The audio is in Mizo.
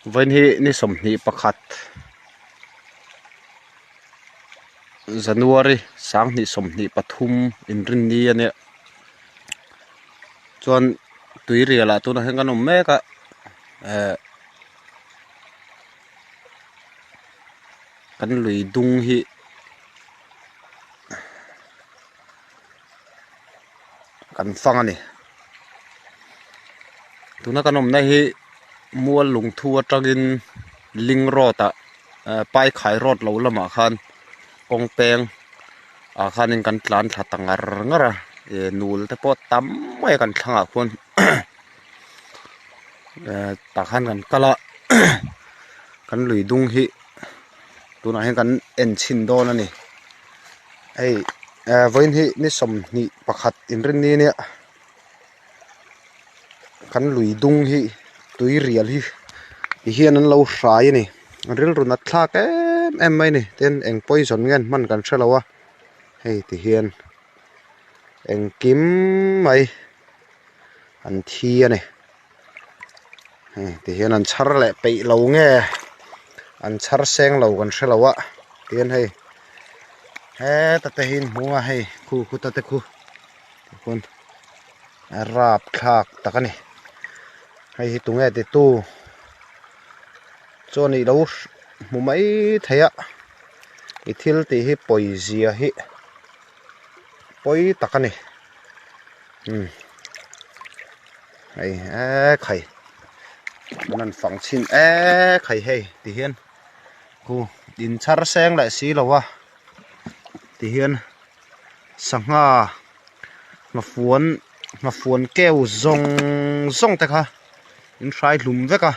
Vawiin hi ni 21 January 2023 inrinni a nia chuan tuirial ah tunah hian kan awm mek a eh kan lui dung hi kan fang a ni tuna kan awmna hi mual lungthu atangin ling road ah paikhai road lo lamah khan kawng peng ah khanin kan tlan thla ta ngar ngar a ih nul te pawh tam mai a kan thlangah khuan tah khan kan kal a kan lui dung hi tunah hian kan en chhin dawn a ni hei vawiin hi ni 21 inrinni ania kan lui dung hi tui rial hi ti hian an lo hrai a ni rilru nat thlak em em mai a ni tin eng poison nge an hman kan hrelo a hei ti hian engkim mai an thi a ni hei ti hian an chhar leh peih lo nge an chhar seng lo kan hrelo a tihian hei heta te hi in hmu a hei khu khuta te khu tikhuan a rapthlak tak a ni hei hi tunge titu chuan ih lo hmu mai thei a i thil tih hi pawizia hi pawi tak a ni umm hei eee khai an rawn fang chhin eee khai hei ti hian khu in chhar seng leh si lo a ti hian sangha nghafuan nghafuan keu zawng zawng te kha in hrai hlum vek a.